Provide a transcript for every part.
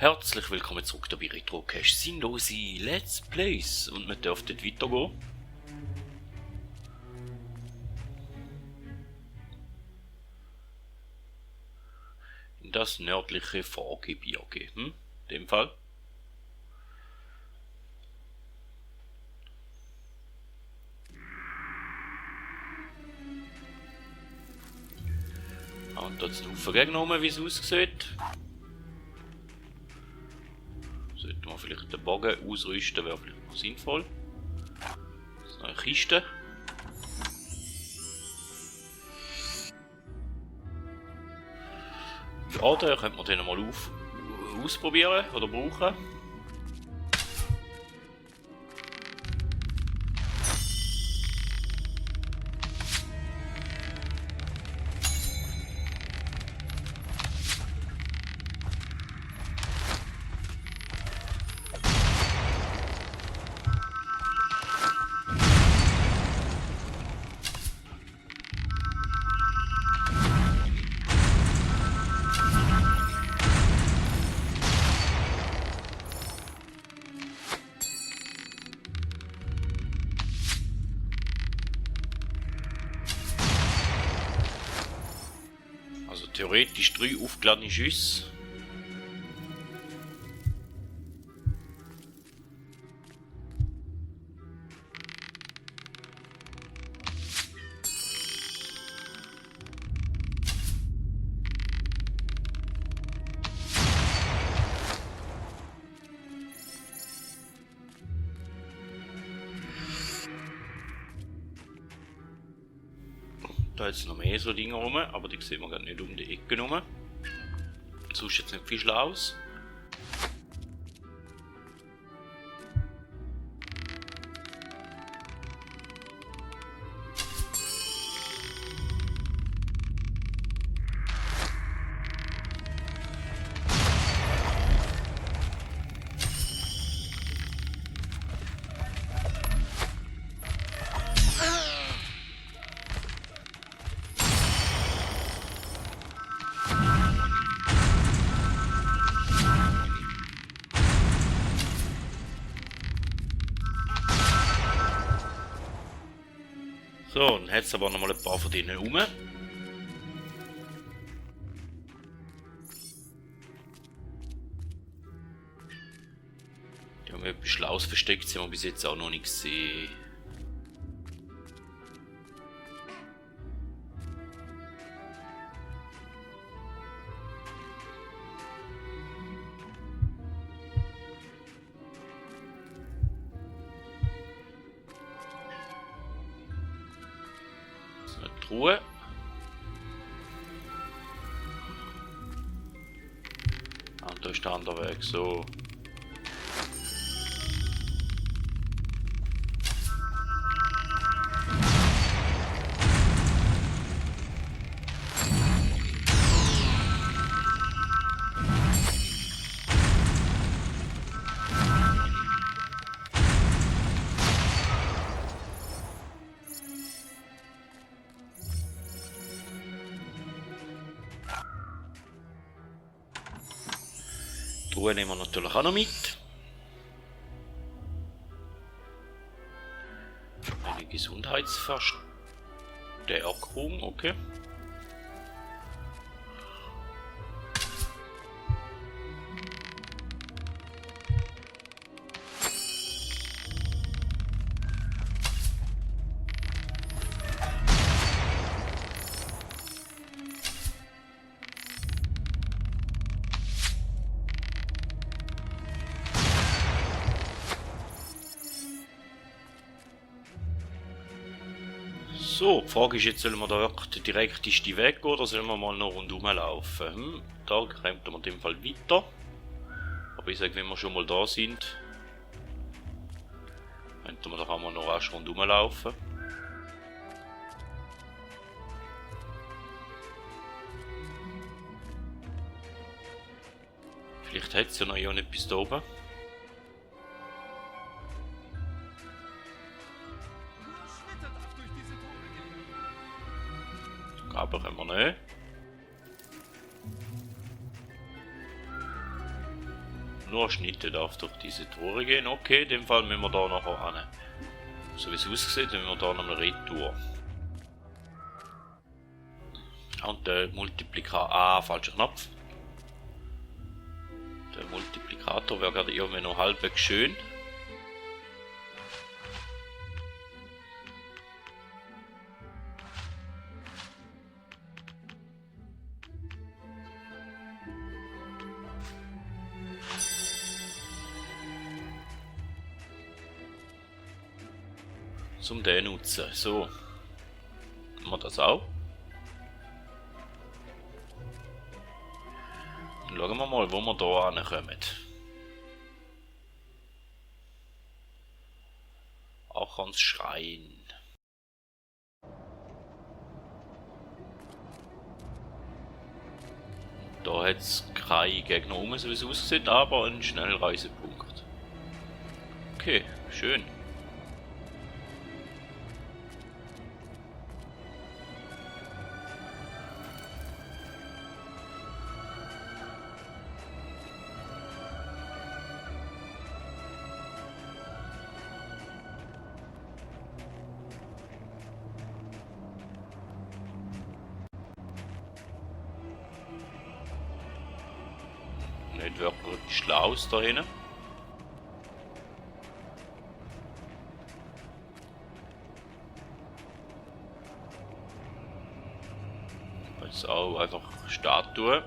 Herzlich willkommen zurück bei Retrocache Sinnlose Let's Plays und wir dürfen weitergehen. In das nördliche Vorgebirge, in dem Fall. Und dort sind Haufen Gegner rum, wie es aussieht. Sollten wir vielleicht den Bogen ausrüsten, wäre vielleicht noch sinnvoll. Das ist noch eine Kiste. Ja, da könnte man den mal ausprobieren oder brauchen. Theoretisch 3 aufgeladene Schüsse. Da jetzt noch mehr so Dinge rum, aber die sehen wir gar nicht um die Ecke rum. Sonst jetzt nicht viel Schlaues. So, dann hat es aber noch mal ein paar von denen rum. Die haben etwas Schlaues versteckt, haben wir bis jetzt auch noch nicht gesehen. Ruhe. Und da ist der andere Weg so. Ruhe nehmen wir natürlich auch noch mit. Eine Gesundheitsverstärkung, okay. So, die Frage ist jetzt, sollen wir da wirklich den direktesten Weg gehen oder sollen wir mal noch rundherum laufen? Da kommt man in dem Fall weiter. Aber ich sage, wenn wir schon mal da sind, könnten wir doch auch mal noch rasch rundherum laufen. Vielleicht hat es ja noch etwas da oben. Aber können wir nicht. Nur ein Schnitte darf durch diese Tore gehen. Okay, in dem Fall müssen wir da nachher hin. So wie es aussieht, müssen wir da nochmal Retour. Und der Multiplikator. Ah, falscher Knopf. Der Multiplikator wäre gerade irgendwie noch halbwegs schön. Zum den nutzen. So. Machen wir das auch. Dann schauen wir mal, wo wir da ankommen. Auch ans Schrein. Da hat es keine Gegner rum, so wie es aussieht, aber einen Schnellreisepunkt. Okay, schön. Nicht wirklich schlau da hinten. Jetzt auch einfach Statue.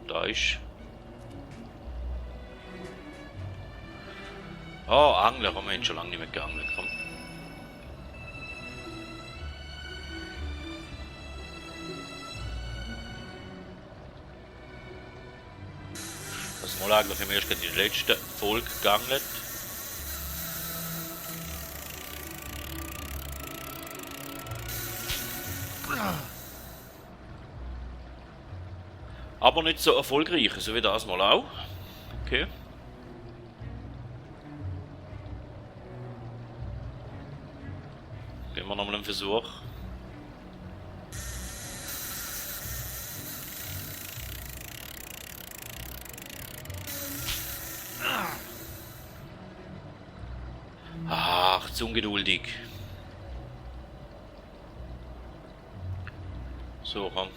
Da ist. Oh, Angler, haben wir schon lange nicht mehr geangelt. Komm. Das Mal eigentlich haben wir erst die letzte Folge geangelt. Aber nicht so erfolgreich, so wie das mal auch. Okay. Gehen wir nochmal einen Versuch. Ach, zu ungeduldig. So, komm.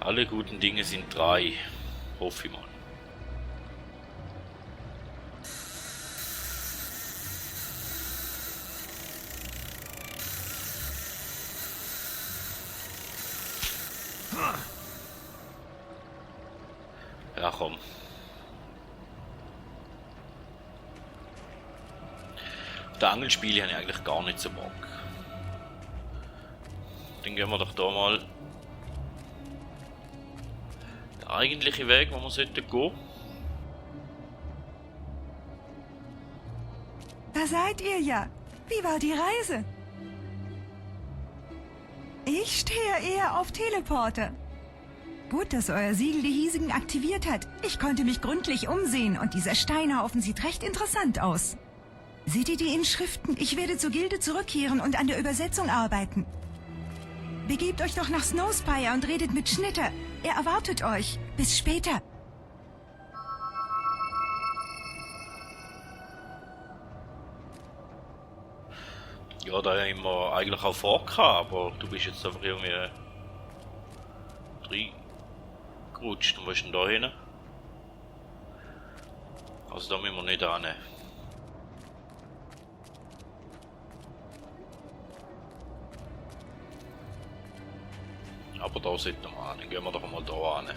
Alle guten Dinge sind drei. Hoffe ich mal. Ja, komm. Der Angelspiele habe ich eigentlich gar nicht so Bock. Dann gehen wir doch da mal der eigentliche Weg, wo wir sollten gehen. Da seid ihr ja. Wie war die Reise? Ich stehe eher auf Teleporter. Gut, dass euer Siegel die hiesigen aktiviert hat. Ich konnte mich gründlich umsehen und dieser Steinhaufen sieht recht interessant aus. Seht ihr die Inschriften? Ich werde zur Gilde zurückkehren und an der Übersetzung arbeiten. Begebt euch doch nach Snowspire und redet mit Schnitter. Er erwartet euch. Bis später. Ja, da haben wir eigentlich auch vorgehabt, aber du bist jetzt einfach irgendwie reingerutscht. Und wo ist denn da hin? Also da müssen wir nicht hin. Aber da sollten wir hin. Dann gehen wir doch mal da hin.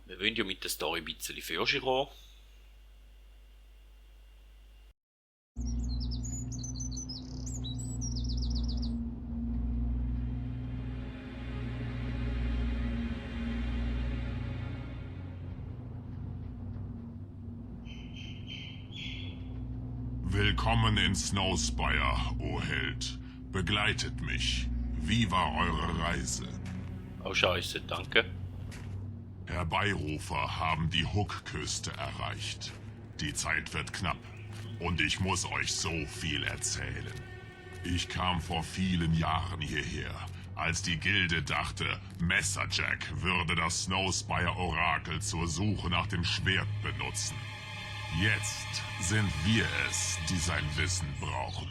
Wir wollen ja mit der Story ein bisschen für kommen. Willkommen in Snowspire, o Held. Begleitet mich. Wie war eure Reise? Oh scheiße, danke. Herr Beirufer haben die Hook-Küste erreicht. Die Zeit wird knapp und ich muss euch so viel erzählen. Ich kam vor vielen Jahren hierher, als die Gilde dachte, Messerjack würde das Snowspire-Orakel zur Suche nach dem Schwert benutzen. Jetzt sind wir es, die sein Wissen brauchen.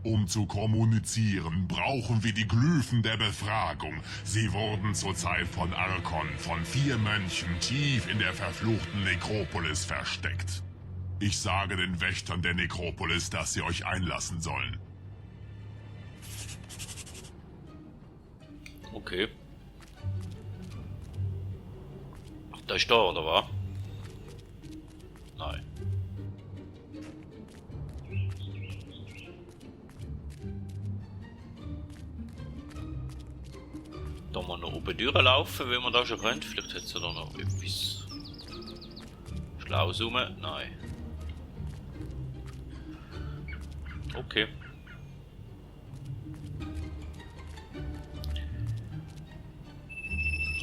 Um zu kommunizieren, brauchen wir die Glyphen der Befragung. Sie wurden zur Zeit von Arkon von 4 Mönchen tief in der verfluchten Nekropolis versteckt. Ich sage den Wächtern der Nekropolis, dass sie euch einlassen sollen. Okay. Da ist da, oder was? Nein. Da mal noch oben durchlaufen, wenn man da schon rennt. Vielleicht hat es ja da noch etwas Schlaues rum. Nein. Okay.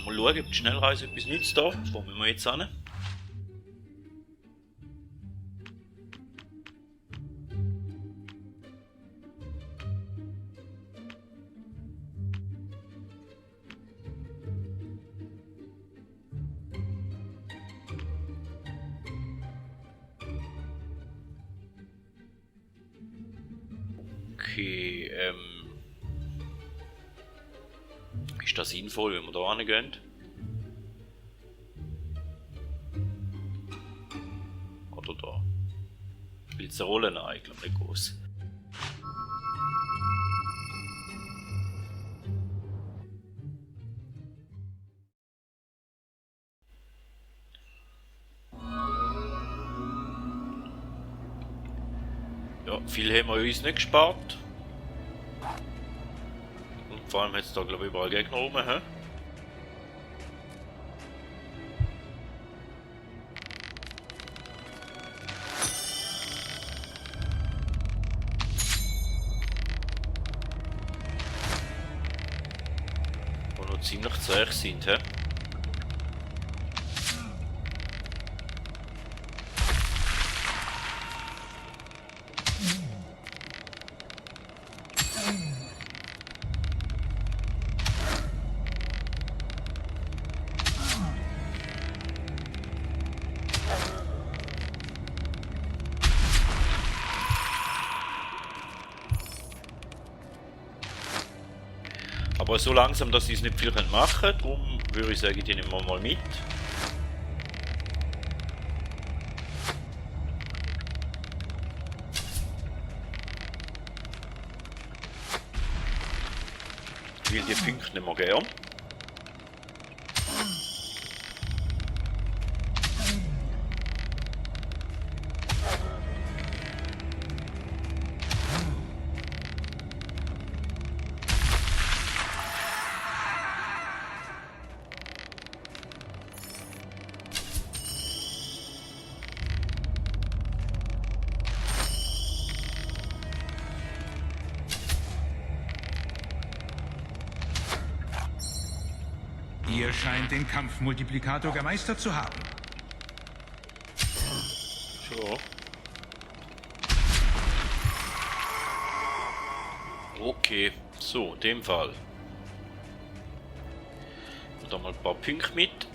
Mal schauen, ob die Schnellreise etwas nützt da. Wo müssen wir jetzt hin? Okay, ist das sinnvoll, wenn wir da hingehen? Oder da? Spielt es eine Rolle? Nein, ich glaube nicht groß. Ja, viel haben wir uns nicht gespart. Und vor allem jetzt da glaube ich überall Gegner rum, hä? Die noch ziemlich zäh sind, hä? Aber so langsam, dass sie es nicht viel machen können, darum würde ich sagen, die nehmen wir mal mit. Weil die Punkte nehmen wir gern. Ihr scheint den Kampfmultiplikator gemeistert zu haben. So. Okay, so, in dem Fall. Und dann mal ein paar Punkte mit.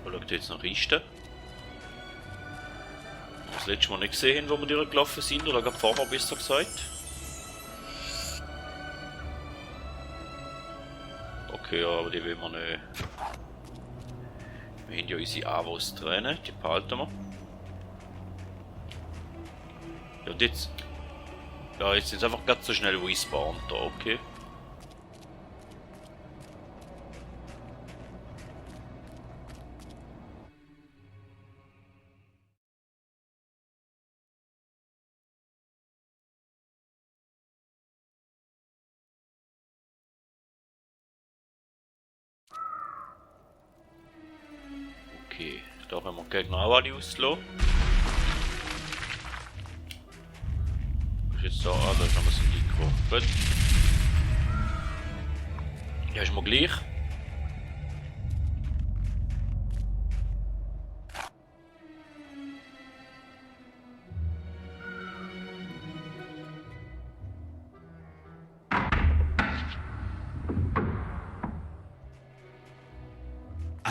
Da schaut jetzt nach Riste. Das letzte Mal nicht gesehen, wo wir durchgelaufen sind, oder gerade vorher besser gesagt. Okay, ja, aber die will man nicht. Wir haben ja unsere Avos drin, die behalten wir. Ja, und jetzt. Ja, jetzt sind einfach ganz so schnell respawnt da, okay. Okay, da haben wir die Gegner auch alle auslassen. Ist jetzt da, da ist nochmal ein Deko. Gut. Ja, ist mir gleich.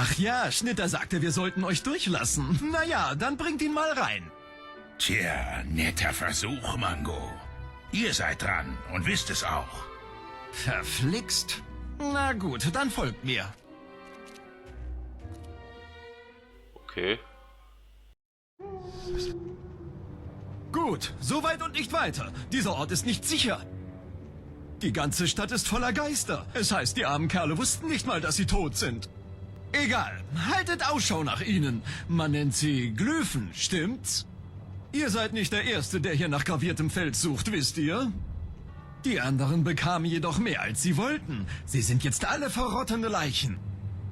Ach ja, Schnitter sagte, wir sollten euch durchlassen. Naja, dann bringt ihn mal rein. Tja, netter Versuch, Mango. Ihr seid dran und wisst es auch. Verflixt. Na gut, dann folgt mir. Okay. Gut, so weit und nicht weiter. Dieser Ort ist nicht sicher. Die ganze Stadt ist voller Geister. Es heißt, die armen Kerle wussten nicht mal, dass sie tot sind. Egal, haltet Ausschau nach ihnen. Man nennt sie Glyphen, stimmt's? Ihr seid nicht der Erste, der hier nach graviertem Fels sucht, wisst ihr? Die anderen bekamen jedoch mehr, als sie wollten. Sie sind jetzt alle verrottende Leichen.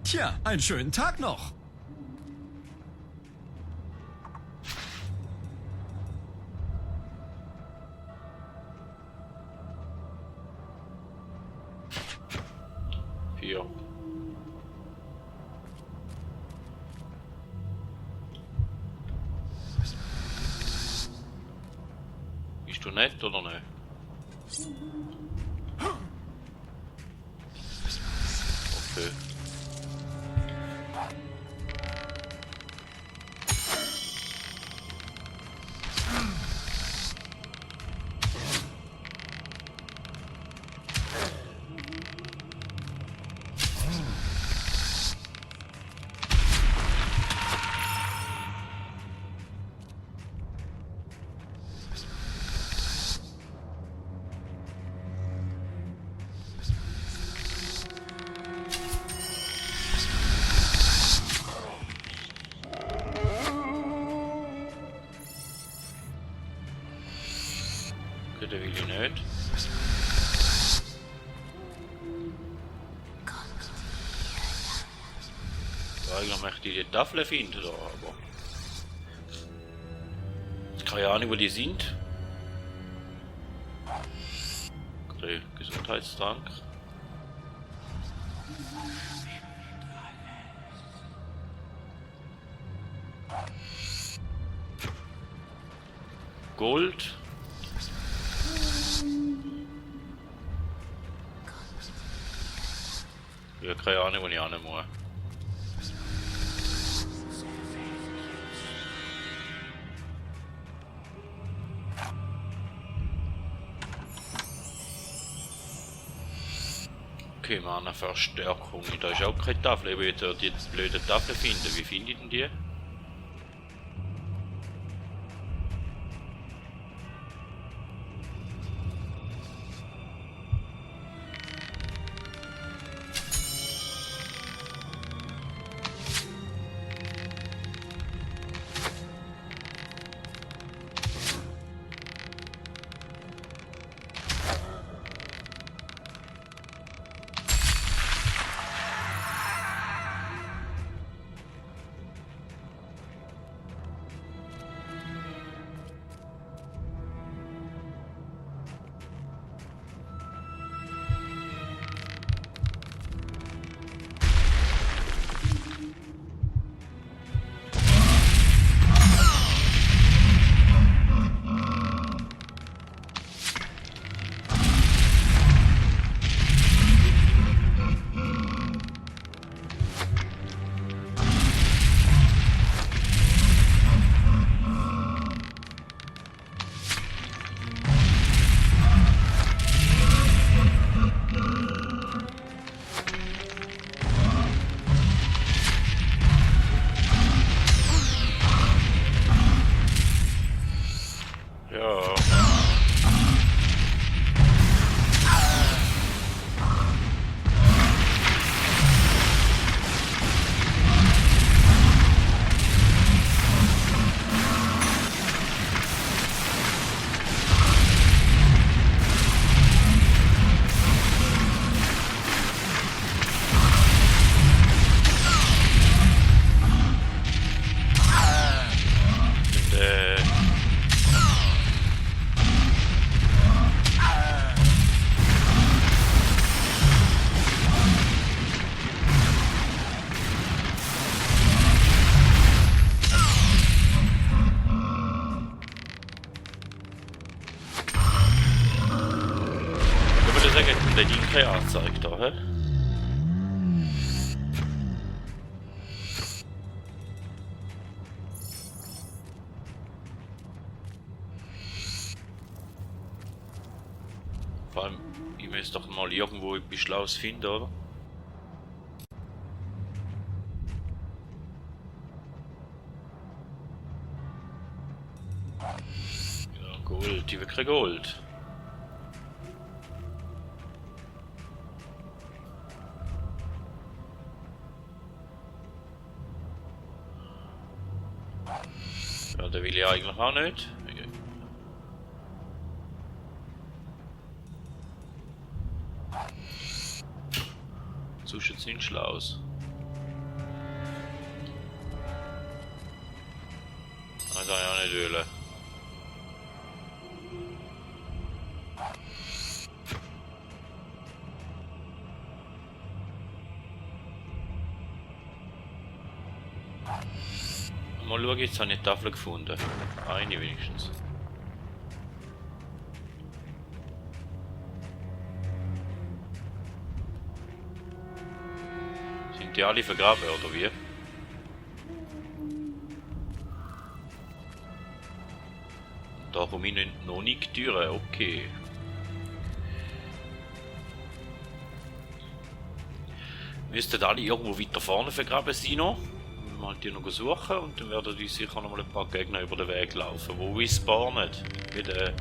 Tja, einen schönen Tag noch. Hier. Bist du nett oder nicht? Okay. Okay, der will ich nicht. Ja, eigentlich möchte ich die Tafel finden, da, aber... Keine Ahnung, wo die sind. Okay, Gesundheitstrank. Gold. Ja, keine Ahnung, wo ich hin muss. Okay, wir haben eine Verstärkung. Da ist auch keine Tafel. Ich will jetzt die blöde Tafel finden. Wie finde ich denn die? Ich müsste doch mal irgendwo etwas Schlaues finden, oder? Ja, Gold, ich will kein Gold. Ja, den will ich eigentlich auch nicht. So sieht es nicht schlau aus. Ah, da ja nicht Öle. Mal schauen, jetzt habe ich die Tafel gefunden. Eine wenigstens. Sind die alle vergraben oder wie? Da komme ich noch nicht durch, okay. Müssten alle irgendwo weiter vorne vergraben sein noch. Mal die noch suchen und dann werden die sicher noch mal ein paar Gegner über den Weg laufen, wo ich spawnen. Wie der.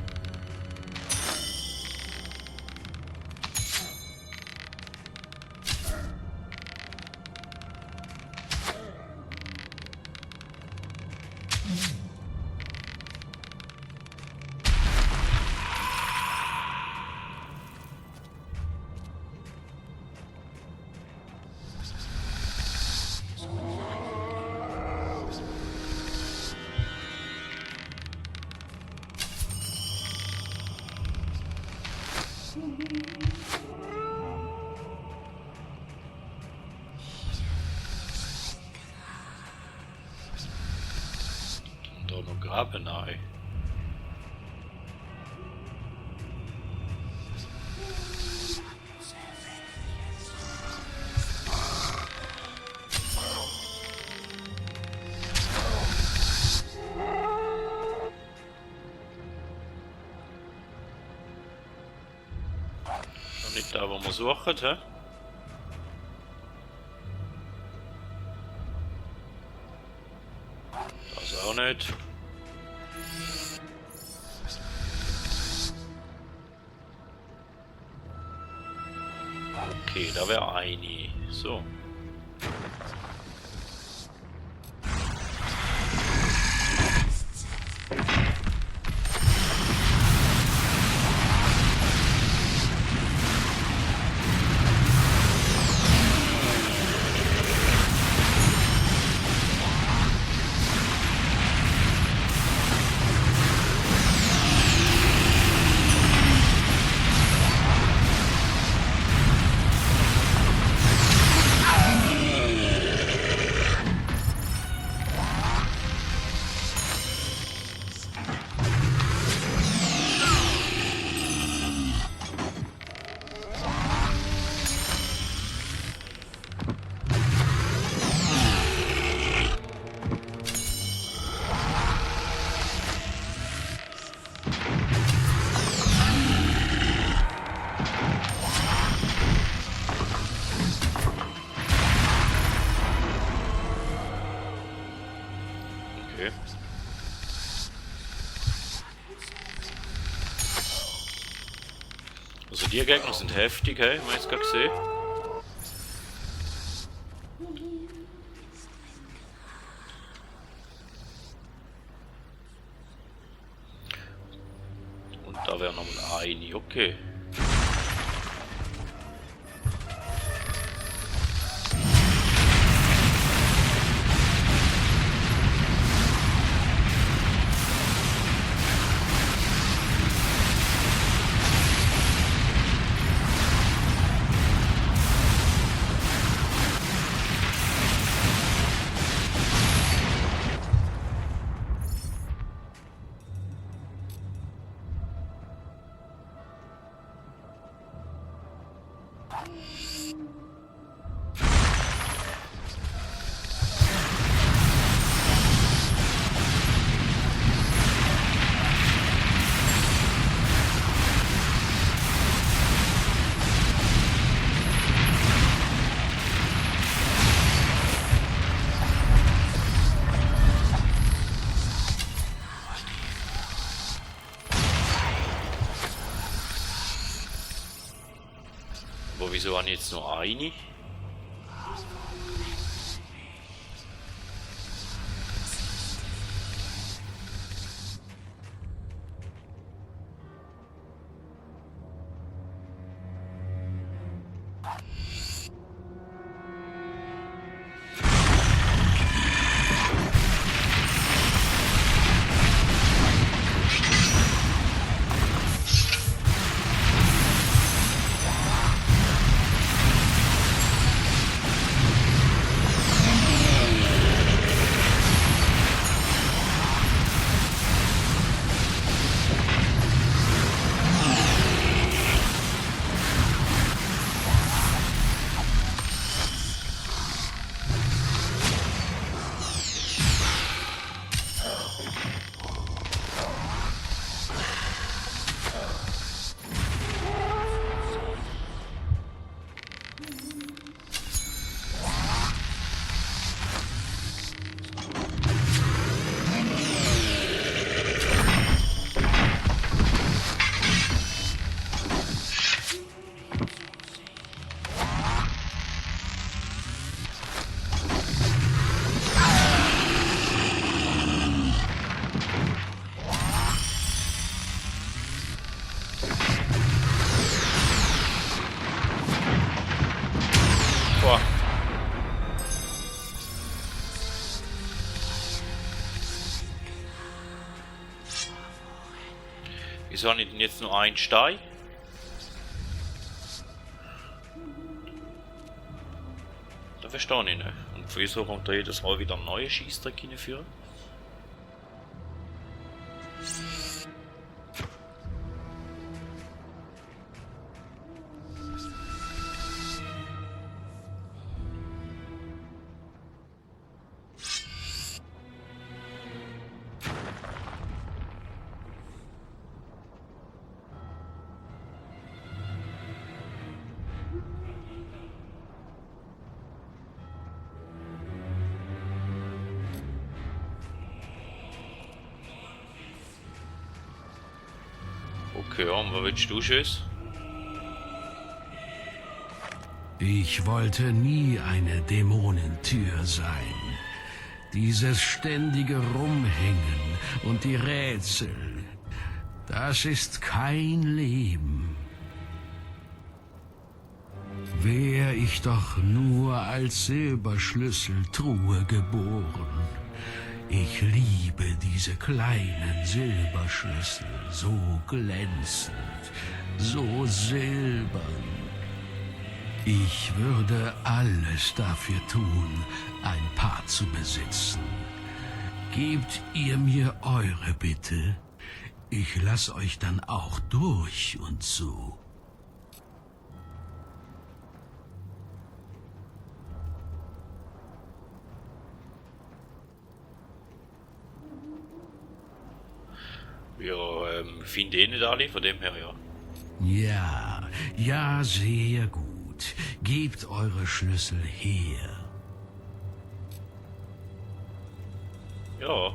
Da noch graben rein. Nicht da, wo wir suchen, hä? Das auch nicht. Okay, da wäre eine. So. Okay. Also die Gegner sind heftig, hey, haben wir jetzt gerade gesehen. Und da wäre nochmal eine, okay. wieso habe ich jetzt nur eine? Boah. Wieso habe ich denn jetzt nur einen Stein? Da verstehe ich nicht. Und wieso kommt da jedes Mal wieder ein neuer Scheissdreck hinführen? Okay, und was willst du, Tschüss? Ich wollte nie eine Dämonentür sein. Dieses ständige Rumhängen und die Rätsel, das ist kein Leben. Wär ich doch nur als Silberschlüsseltruhe geboren. Ich liebe diese kleinen Silberschlüssel, so glänzend, so silbern. Ich würde alles dafür tun, ein paar zu besitzen. Gebt ihr mir eure bitte. Ich lass euch dann auch durch und so. Ja, finde ich nicht alle, von dem her ja. Ja, ja, sehr gut. Gebt eure Schlüssel her. Ja.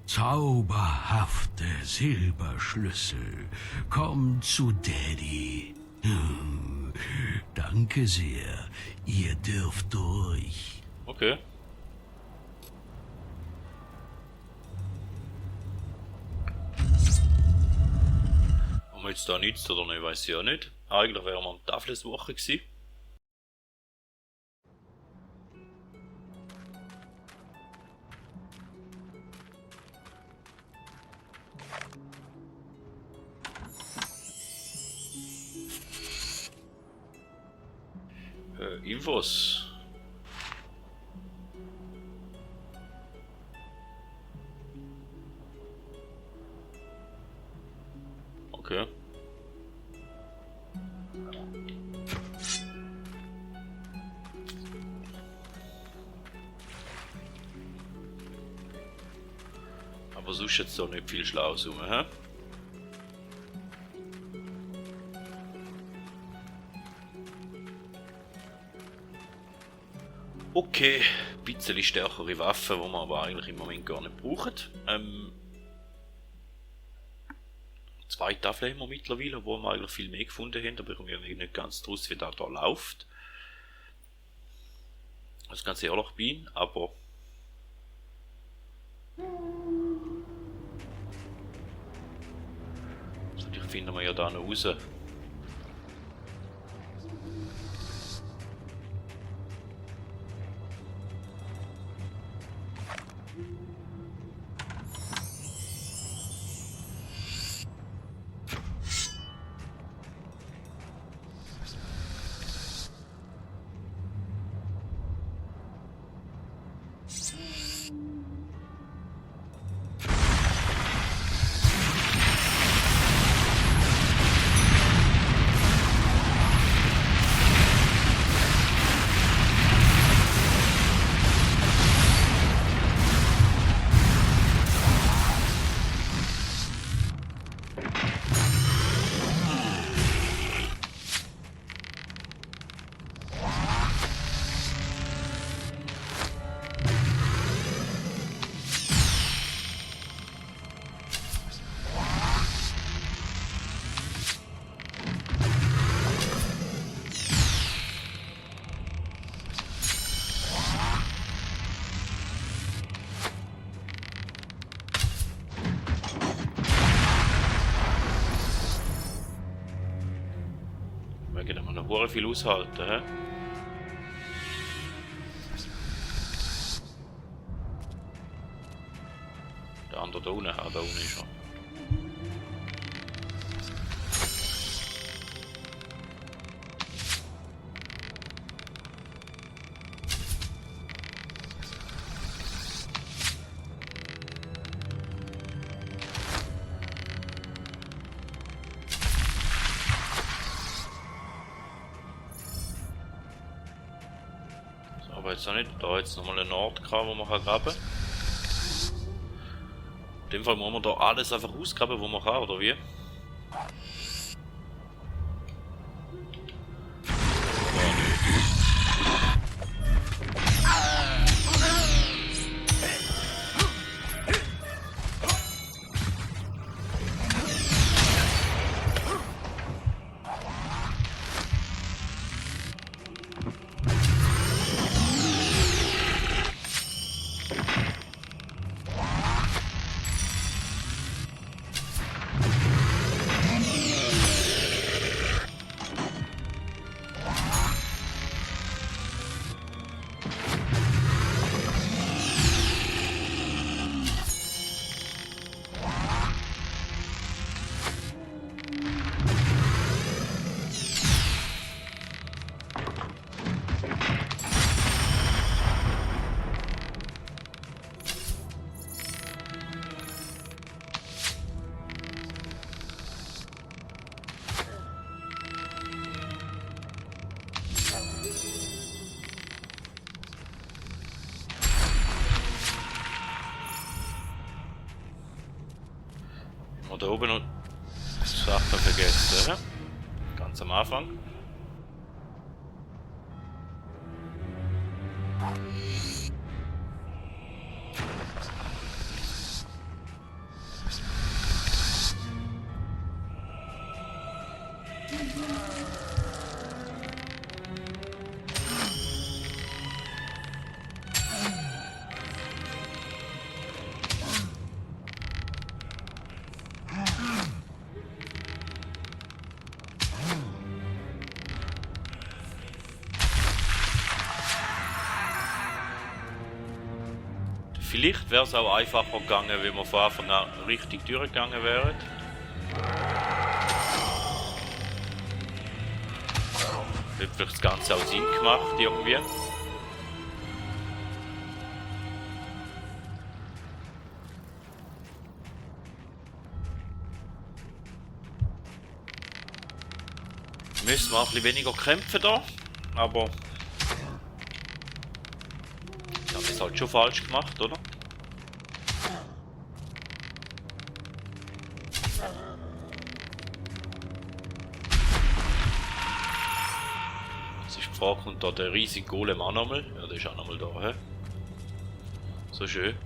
Zauberhafte Silberschlüssel. Kommt zu Daddy. Danke sehr. Ihr dürft durch. Okay. Haben wir jetzt da nichts oder nicht, weiß ich ja nicht. Eigentlich wären wir am Tafelwoche gewesen. Infos. Okay. Aber sonst jetzt doch nicht viel Schlaues rum, hä? Okay, ein bisschen stärkere Waffen, die man aber eigentlich im Moment gar nicht braucht. Jetzt 2 Tafeln haben wir mittlerweile, wo wir eigentlich viel mehr gefunden haben, aber ich komme mir nicht ganz draus, wie das da läuft. Das ganz ehrlich bin, aber vielleicht finden wir ja da noch raus. Wir können noch hure viel aushalten, hä? Der andere da unten, da unten ist er. Aber jetzt auch nicht, da jetzt nochmal einen Ort gehabt, wo man graben kann. In dem Fall muss man da alles einfach ausgraben, wo man kann, oder wie? Und da oben noch Sachen vergessen, hä? Ganz am Anfang. Vielleicht wäre es auch einfacher gegangen, wenn wir von Anfang an richtig durchgegangen wären. Hätte vielleicht das Ganze auch Sinn gemacht, irgendwie. Müssen wir auch ein bisschen weniger kämpfen da, aber ich habe es halt schon falsch gemacht, oder? Jetzt ist die Frage, kommt da der riesige Golem auch nochmal? Ja, der ist auch nochmal da, hä? So schön.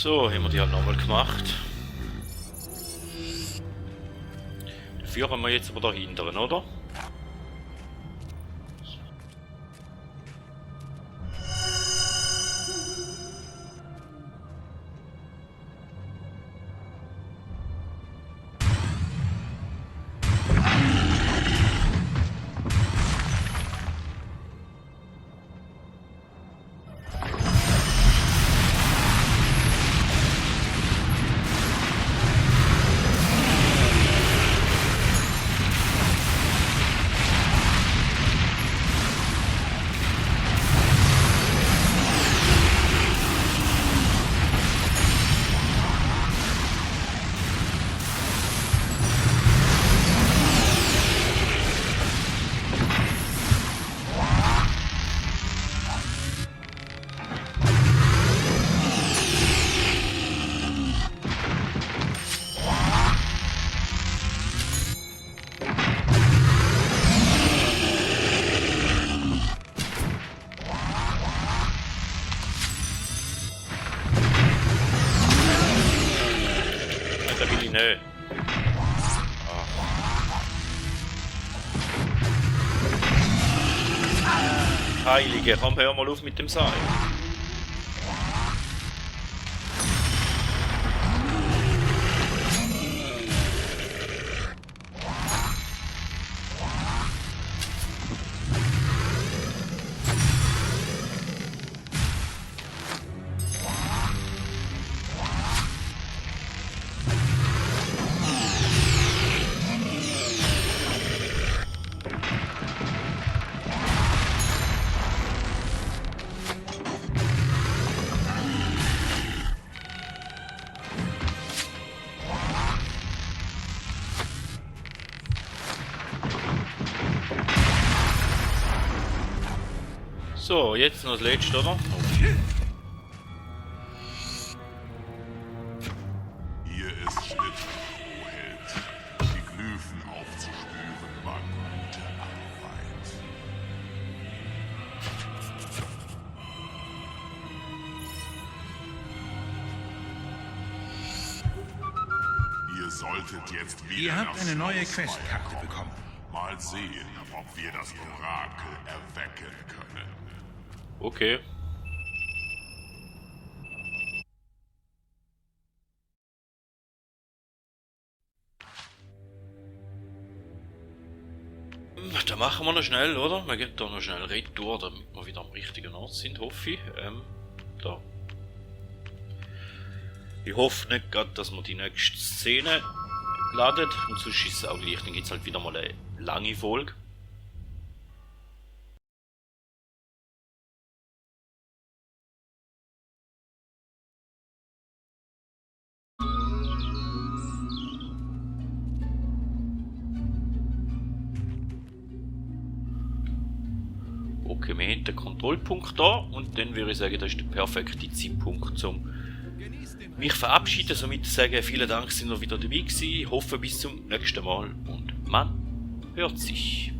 So, haben wir die halt nochmal gemacht. Den führen wir jetzt aber dahinter, oder? Nö. Heilige, komm, hör mal auf mit dem Seil. So, jetzt noch das letzte, oder? Hier ist Schnitt, o Held. Die Glyphen aufzuspüren war gute Arbeit. Ihr solltet jetzt wieder. Ihr habt das eine neue Schloss Questkarte feiern. bekommen. Mal sehen, ob wir das Orakel erwecken können. Okay. Da machen wir noch schnell, oder? Wir gehen da noch schnell retour, damit wir wieder am richtigen Ort sind, hoffe ich. Da. Ich hoffe nicht gerade, dass wir die nächste Szene laden. Und sonst ist es auch gleich, dann gibt es halt wieder mal eine lange Folge. Okay, wir haben den Kontrollpunkt da und dann würde ich sagen, das ist der perfekte Zeitpunkt, um mich verabschieden. Somit sagen, vielen Dank, dass ihr wieder dabei gewesen. Ich hoffe, bis zum nächsten Mal und man hört sich.